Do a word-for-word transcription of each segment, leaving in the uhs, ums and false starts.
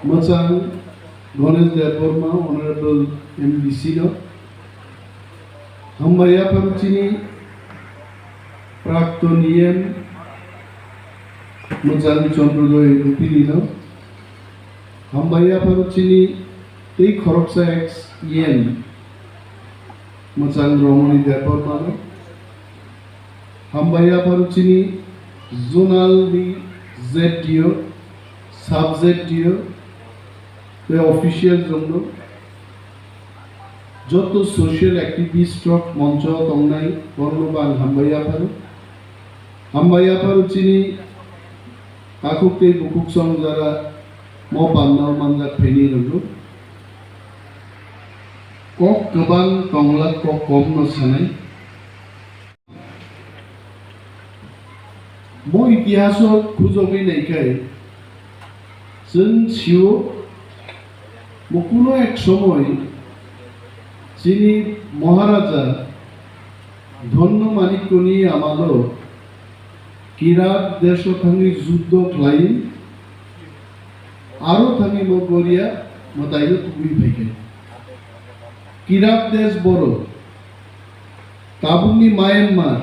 Mwchang Ganesh Debbarma, Honorable M D C no. Hambai yapharo chini Prakton E M Mwchang Chandrojoy Rupini no. Hambai yapharo chini tei khoroksa ex E M Mwchang Romoni Debbarma no. Hambai yapharo chini zonal ni Z D O, sub Z D O, tei official rok no. Joto social activist rok moncho tongnai borokno bo ang hambai yapharo. Hambai yapharo chini takhuk tei bukhuk song jara mo pandao manjak phaini rwgo. Kok kwbang tongla kok kom no sanai. Mo itihaso khujogwi naikhai, chwng sio, mo kuno ek somoi chini Maharaja Dhonno Manikyoni amalo Kirat deso thangwi juddo khlai, aro thangwi mo Goria mwtaino tubui phaikhai. Kirat des boro. Tabukni Myanmar,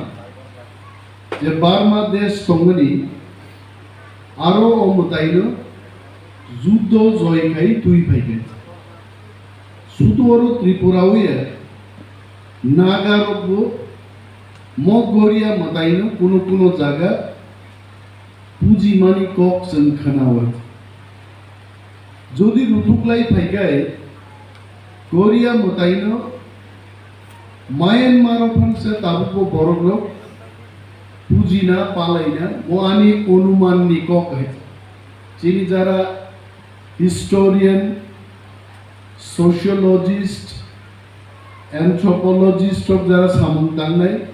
je Burma desh tongmani, aro o mwtaino juddo joi khai twi phaikha. Sudu oro Tripura o ya Naga rokbo mo Goria mwtaino kuno kuno jaga pujimani kok chwng khwnao. Jodi ruthuklai phaikhai, Goria mwtaino Myanmar o phansa tabukbo borokrok pujina palaina, mo ani onumanni kok hai. Chini jara historian, sociologist, anthropologist rok jara samung tangnai,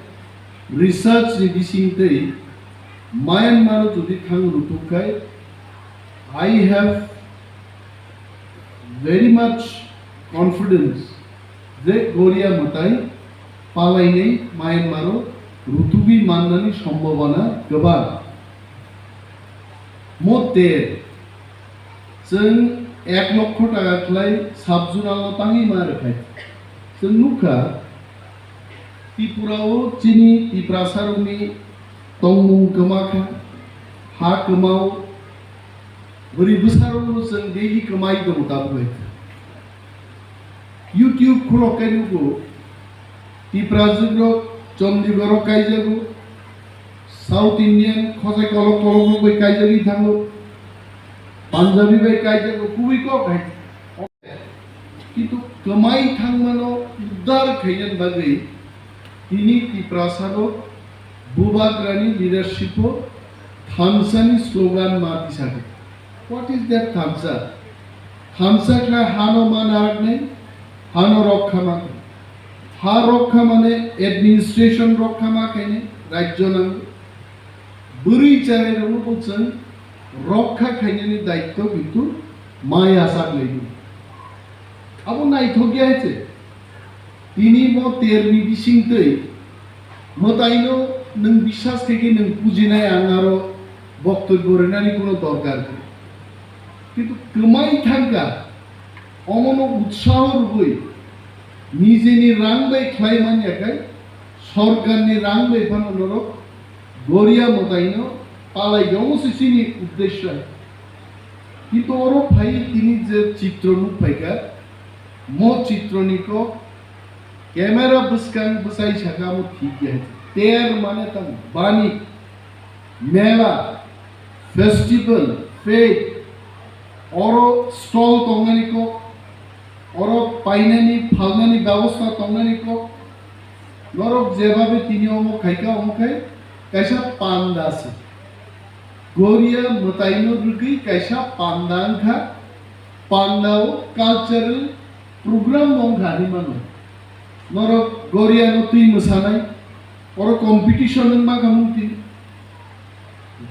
research ni bisingtwi Myanmar o jodi thang rutuk khai, I have very much confidence je Goria mwtai palainai Myanmar o rutugwi mannani sombhabona kwbang. Mo ter Chwng ek lokho taka khlai sub-zonal no tangwi ma rwkhai. Chwng nukha, Tripura o chini Tiprasa rokni tongmung kwma kha, ha kwmao, bwrwi bwsa rokno chwng daily kwmai tongo tabuk hai. YouTube khulok khe nugo, Tiprajwk rok Chandigarh o kaijago, South Indian khosai kolok kolok rok bai kaijagwi thango, Punjabi bai kaijago, kubui kok hai. Kintu kwmai thangmano uddar khainani bagwi tini Tiprasa rok Bubagrani leadership o thansa ni slogan ma tisago. What is that thansa? Thansa khlai hano ma naraknai, hano rokha ma khainai. Ha rokha mane administration rokha ma khainai, rajyo nango. Bwrwi charairokno bo chwng rokha khainani daitto kintu ma yachak laio. Abo naithok ya hai se. Tini mo terni bisingtwi mwtaino nwng biswas khaikhe nwng pujinai, ang aro boktobyo rwnani kuno dorkar kwrwi. Kintu kwmai thangkha, omono utsaho rwgwi nijeni rang bai khlai man ya khai, sorkarni rang bai phano norok Goria mwtaino palai ya, omo se chini uddesyo. Kintu oro phai tini je chitro nuk phaikha, mo chitroni kok camera bwskang bwsai saka mo thik ya. Ter mane tamo bani mela, festival, faith, oro stall tongnani kok, oro painani phalnani bebosta tongnani kok, norok jebabe tini omo khaikha, omo khai kaisa panda se. Goria mwtaino rwgwi kaisa panda wngkha, panda o cultural program bo wngkha hinwi mano. Norok Goria no twi mwsanai, oro competition wngma kha mung tini.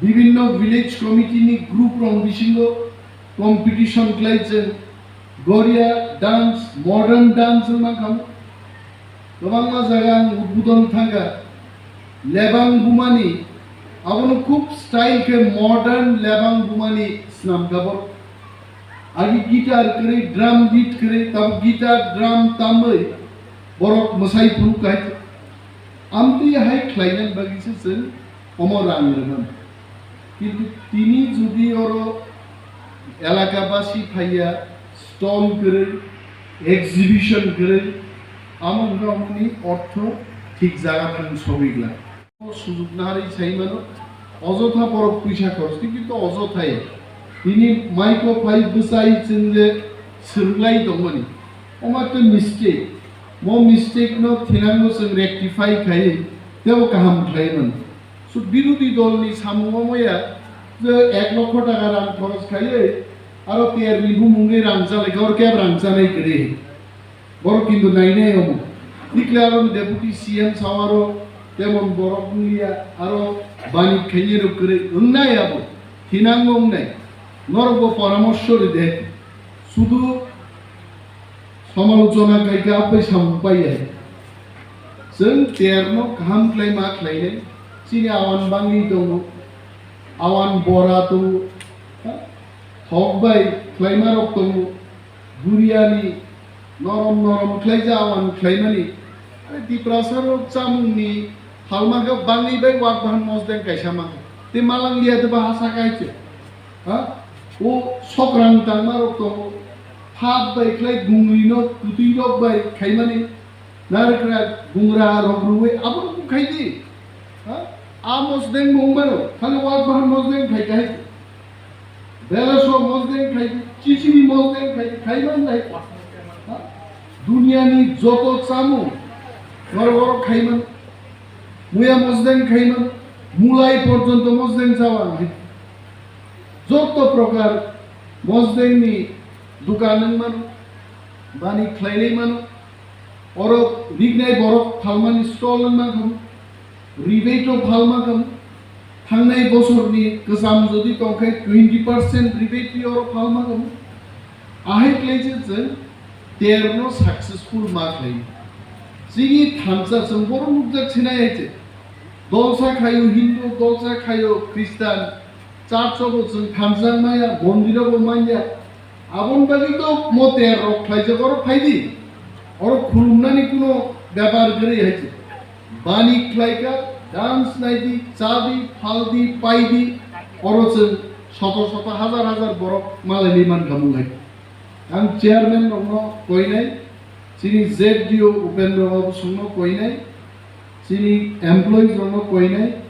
Bibinno village committee ni group rok bisingo competition khlai chwng Goria dance, modern dance wngma kha. Kwbangma jaga ang udbodon thangkha. Lebang bumani, abono khub style khe modern lebang bumani swnam kha borok. Agi guitar kwrwi, drum beat kwrwi, tabuk guitar, drum tamwi borok mwsai phuru kai. Amtwi hai khlainani bagwi se chwng omo rang rwmani. Kintu tini jodi oro elaka basi phaiya, stall kwrwi, exhibition kwrwi, amo wngkha omoni ortho thik jaga thang sogwi glak. Sujuk naharwi sai mano, ojotha borok puisa khoroch, kintu ojothai tini maiko phai bwsai chwng je swrwnglaui tongmani, omo tei mistake. Mo mistake no thinango chwng rectify khaiwi tebo kaham khlai mano. So, birodhi dol ni samung omo ya je ek lokho taka rang khoroch khaiwi aro ter ni bumung ni rang chalai kha, oro kebo rang chanai kwrwi. Borok kintu nainai omo. Tikle aro deputy C M sao aro temon borok wngya, aro bani khainai rok kwrwi wngnai abo. Thinango wngnai. Norok bo poramorsho rwdi. Sudu samalochona khaikha aphai samung paiya. Chwng terno kaham khlai ma khlainai. Chini awan bangwi tongo. Awan bora tongo. Ha? Thok bai khlaima rok tongo. Duriani norom norom khlaijak awan khlaimani. Are Tiprasa rok chamungni phalma khe bangwi bai wak bahan mosdeng kaisa mankha. Tei malang liya tei baha saka hai se. Ha? O sokrang tangma rok tongo. Phap bai khlai gungwi no kwtwi rok bai khaimani. Narikra gungra rok rwwi abo rok khai di. Ha? A mosdeng mung mano. Khali wak bahan mosdeng khai khai. Belaso mosdeng khai, chichini mosdeng khai, khai man lai. Ha? Duniani joto chamung, norok orok khai man. Muya mosdeng khai man, mulai porjonto mosdeng chawan hai. Joto prokar mosdengni dukan wng mano, bani khlailai mano. Oro rignai borok phalmani stall wng mankha, rebate o phalma kha. Thangnai bosorni kwcham jodi tongkhe twenty percent rebate ri oro phalma kha. Ahai khlai se chwng terno successful ma khlai. Chini thansa chwng bohrok nukjak sinai hai se. Dolsa khaio Hindu, dolsa khaio Christian, church o bo chwng thansa maya, mondir o bo manya. Aboni bagwi to mo ter rok khlaijak, oro phai di. Oro khulumnani kuno bepar kwrwi hai se. Bani khlai kha, dance nai di, cha di, phal di, pai di. Oro chwng soto soto, hazar hazar borok malai ni man kha mung hai. Ang chairman rokno koinai, chini Z D O Upendra Babu songno koinai, chini employees rokno koinai,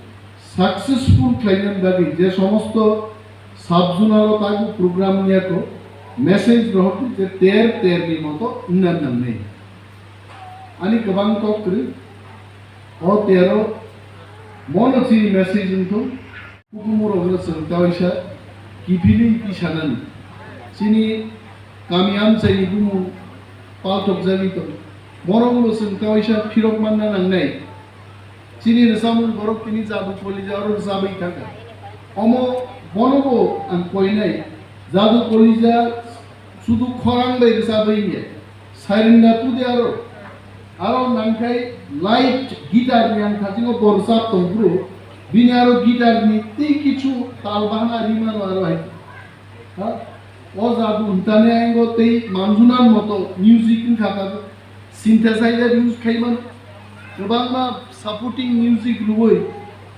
successful khlainani bagwi je somosto sub zonal o taibo program niya kho, message rohor di je ter ter ni moto wngna nangnai. Ani kwbang kok kwrwi, o ter o mono chini message wngthung. Kukumurokno chwng kaisa kiphilwi tisanani. Chini kami amchaini bumung palthokjagwi tongo. Borokno chwng kaisa phirok manna nangnai. Chini rwchapmung borok tini Jadu Kolija oro rwchapwi thangkha. Omo bonobo ang koinai, Jadu Kolija sudu khorang bai rwchapwi wngya. Siren da tudi aro. Aro nangkhai light guitar ni ang khatingo bo rwchap tong phuru. Bini aro guitar ni tei kichu tal bahana rimano aro hai. Ha? O jadu hintani aingo tei manjunan moto music wngkha ta synthesizer use khaimano. Kwbangma supporting music rwui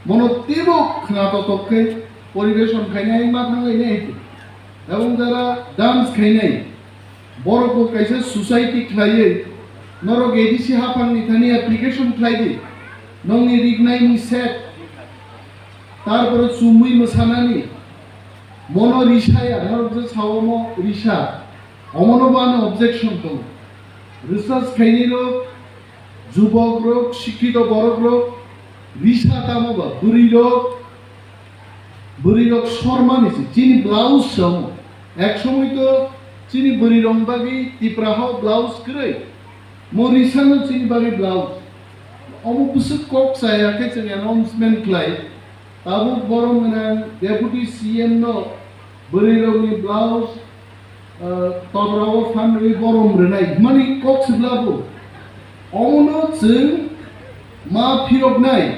mono teibo khna totok khe poribeson khainai ma thanglai nai hai. Ebong jara dance khainai. Borok bo kaisa society khlaiwi norok A D C haphangni thani application khlai di. Nongni rignai ni set, tarpore chumui mwsanani, mono risaya, norok je sao omo risa, omono bo ani objection tongo. Research khainai rok, jubok rok, sikkito borok rok, risa tamo ba, bwrwi rok, Bwrwi rok sormani se, chini blouse se omo. Ek somoi to chini bwrwi rok bagwi Tipra hao blouse kwrwi. Mo risano chini bagwi blouse. Omo bwswk kok chaya khe chwng announcement khlai. Tabuk borom gwnang deputy C M no bwrwi rokni blouse, ah, todra o phan rwi borom rwnai hwnmani kok swbla bo. Omono chwng ma phiroknai,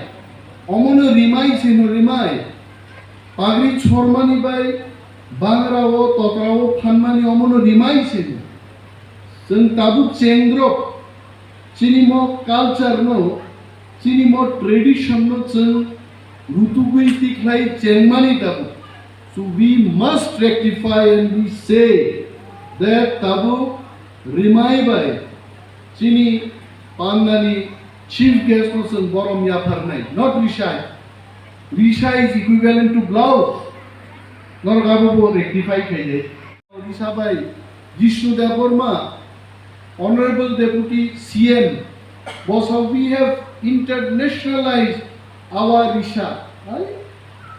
omono rimai se no rimai, pagri chormani bai Bangra o, totra o phanmani omono rimai se. Chwng tabuk chengrok, chini mo culture no, chini mo tradition no chwng rutugwi tikhlai chengmani tabuk. So we must rectify and we say that tabuk rimai bai chini pandani chief guest no chwng borom yapharnai, not rishai. Risha is equivalent to blouse. Norok abo bo rectify khaide. Risha bai Jishnu Debbarma, Honorable Deputy C M, bosa we have internationalized our Risha. Hai?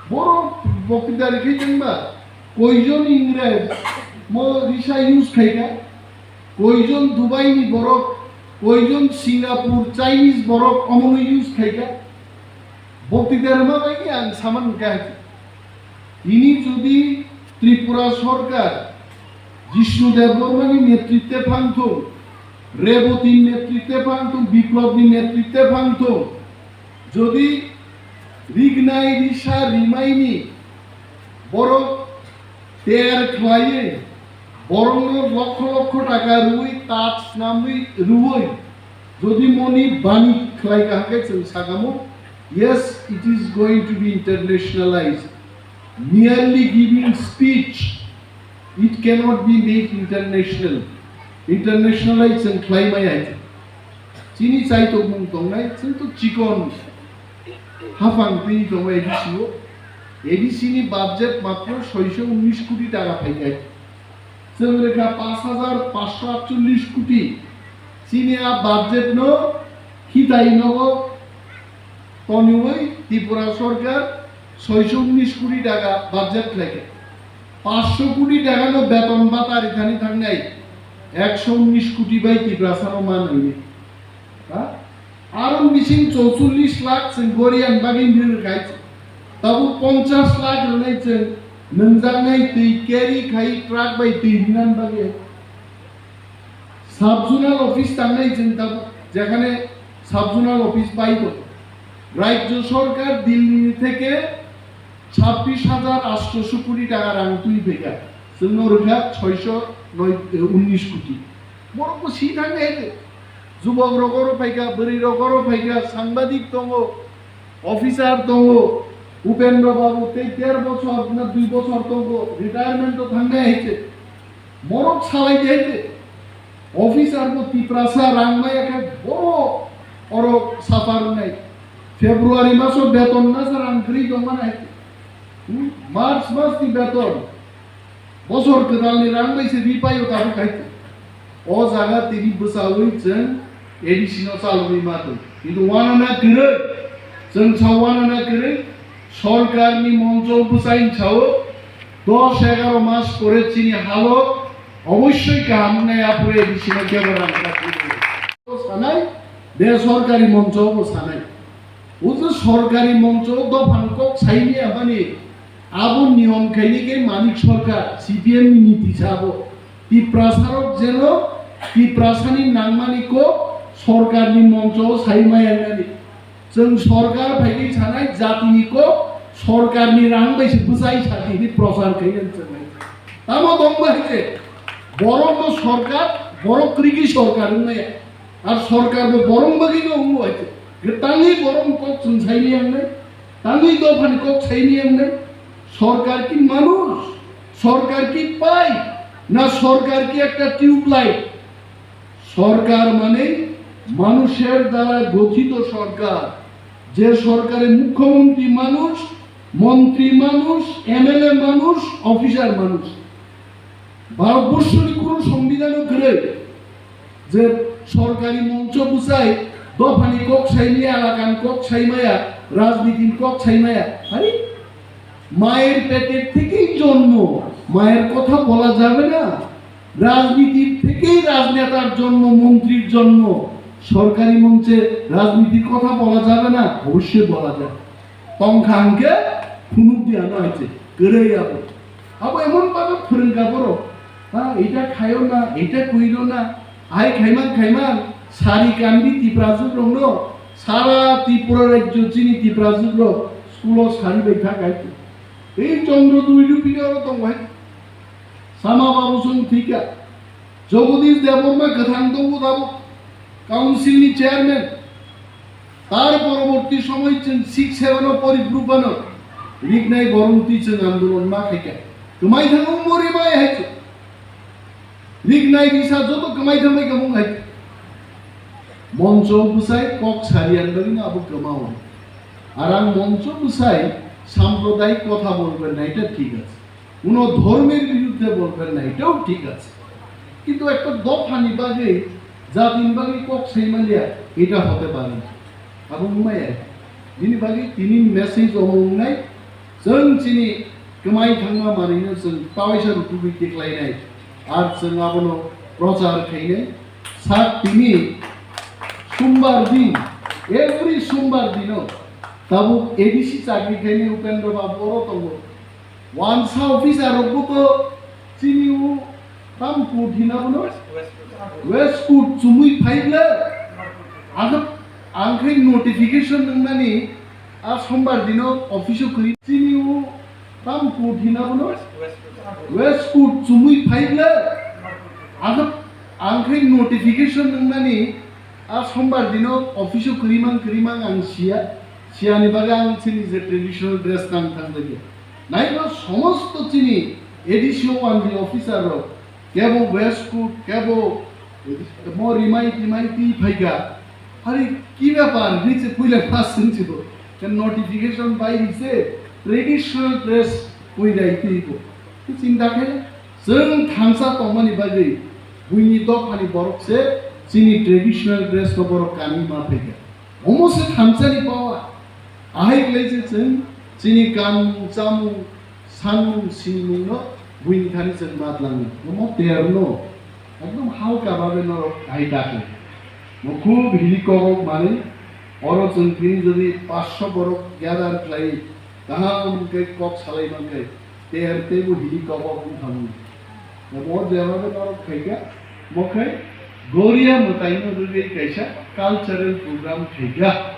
Borok boktidari khe jengba, koijon Ingrej mo Risha use khaika, koijon Dubai ni borok, koijon Singapore, Chinese borok omono use khaika. Boktidari ma bai ang saman kha. Tini jodi Tripura sorkar Jishnu Debbarmani netritwe phangthung, Reboti netritwe phangthung, Biplobni netritwe phangthung, jodi rignai risa rimaini borok ter khlaiwi, borokno lokho lokho taka rwui, tat snamwi rwui, jodi moni bani khlai kaham khe chwng sakamo, yes, it is going to be internationalized. Merely giving speech, it cannot be made international. Internationalize chwng khlai maya hai. Chini chai tongmung tongnai, chwng to chikon hafang twi tongo A D C o. A D C ni budget matro soiso unnish koti taka phaikai. Chwng rekha pash hajar pash sho atchollish koti. Chini a budget no hitai nogo toniwi Tripura sorkar soiso unnish koti taka budget khlaikha. Pash sho koti taka no beton bata rithani thangnai, ekso unnish koti bai Tiprasa no manwi. Ha? Aro bising chouchollish lakh chwng goriyan bagwi nirwkhai. Tabuk ponchash lakh rwnai chwng nwngjaknai twi carry khai truck bai twi rinani bagwi. Sub zonal office tangnai chwng tabuk, jekhane sub zonal office bai bo. Rajya sorkar Delhi theke chhabbish hajar atshosho koti taka rang twi phaikha. Chwngno rwkha soiso noi, eh, unnish koti. Borok bo si thang de. Jubok rok oro phaikha, bwrwi rok oro phaikha, sangbadik tongo, officer tongo, Upendra Babu tei der bochor na dui bochor tongo, retirement o thangnai hai se. Borok salai de hai se. Officer bo Tiprasa rang maya khe bo oro suffer wngnai. February maso beton masa rang kwrwi tongmani hai se. Hmm? March mas ni beton. Bosor kwtalni rang bai se ri paio tabuk hai. O jaga tini bwchaui chwng A D C no chalogwi ma tong. Kintu wanana kwrwi. Chwng sa wanana kwrwi. Sorkarni moncho bwchaini sao dos egaro mas pore chini halok obossoi kaham wngnai, aphuru A D C no kebo rang kwrwi. Sanai, besorkari moncho bo sanai. O je sorkari moncho dophani kok saini amani abo niyom khaini khe Manik Sarkar, C P M ni niti sabo. Tiprasarok jeno Tiprasani nangmani kok sorkarni moncho sai maya nani. Chwng sorkar phaikhe sanai jatini kok sorkarni rang bai se bwchai sati hini prochar khainani chwngnai. Tamo tongba hai je borok no sorkar, borok kwrwikhe sorkar wngnai. Ar sorkar bo borok bagwi no wngo hai je. Tangwi borok kok chwng saini yangnai, tangwi dophani kok saini yangnai. Sorkar ki manush, sorkar ki pipe, na sorkar ki ekta tube light? সরকার মানে মানুষের দ্বারা গঠিত সরকার, যে সরকারে মুখ্যমন্ত্রী মানুষ, মন্ত্রী মানুষ, এমএলএ মানুষ, অফিসার মানুষ। ভারতবর্ষের কোনো সংবিধানও করে যে সরকারি মঞ্চ বুঝায় দফানি কক সাইমায়া, এলাকান কক সাইমায়া, রাজনীতির কক সাইমায়া। আরে, মায়ের পেটের থেকেই জন্ম, মায়ের কথা বলা যাবে না? রাজনীতির থেকেই রাজনেতার জন্ম, মন্ত্রীর জন্ম, সরকারি মঞ্চে রাজনীতির কথা বলা যাবে না? অবশ্যই বলা যায়। Tongkha hwnkhe phunuk di ano hai se, kwrwi abo. Abo emon bhabe phwrwngkha borok, ha, eta khaio na, eta kwiro na, hai khaiman khaiman, sari kandi Tiprajwk rokno, sara Tripura rajyo chini Tiprajwk rok school o sari bai thak hai se. Ei Chandra Dui Rupini oro tongo hai. Sama Babu chwng thwikha. Jagadish Debbarma kwthang tongo tabuk council ni chairman. Tar poroborti somoi chwng six seven o poribru phano riknai borom twi chwng andolon ma khaikha. Kwmai thangma mori mai hai chwng. Riknai risa joto kwmai thangbai kwmung hai. Moncho bwsai kok sariyan bagwi no abo kwmao. Ar ang moncho bwsai sampradayik kotha bolben naita thik ase. Kuno dhormer biruddhe bolben naitao thik ase. Kintu ekta dophani bagwi, jatini bagwi kok sai manya, eta hote pare na. Abo wngmaya. Bini bagwi tini message omo wngnai, chwng chini kwmai thangma manwino chwng tawaisa rutugwi tiklainai. Ar chwng abono prochar khainai. Sak tini Sombar din, every Sombar dino tabuk A D C chakri khainai Upendra Babu oro tongo. Wansa officer rokbo to chini o tam court hina bono? West court chumui phaible. Ang, ang khe notification nwngnani a Sombar dino office o kwrwi chini o tam court hina bono? West court chumui phaible. Ang, ang khe notification nwngnani a Sombar dino office o kwrwi mang kwrwi mang ang siya. Siyani bagwi ang chini je traditional dress nang thang jagya. Naino somosto chini A D C o wandi officer rok, kebo west court, kebo mo rimai timai twi phaikha. Hari ki bepar hinwi se puila first swngo. Ke notification bai hinwi se traditional dress puila twi bo. Ki chinta khe chwng thansa tongmani bagwi buini dophani borok se chini traditional dress no borok kanwi ma phaikha. Omo se thansani power. Ahai khlai se chwng chini kanmung, chamung, sanmung, sinimung no buini thani chwng ma tlangnai. Omo ter no ekdom halka babe norok kahai ta khlai. Mo khub hili kok manwi oro chwng tini jodi paanch sho borok gather khlai kaham khe kok salai man khe ter teibo hili kok wng thangwi. Mo jeba norok khaikha, mo khe Goria mwtaino rwgwi kaisa cultural program khaikha.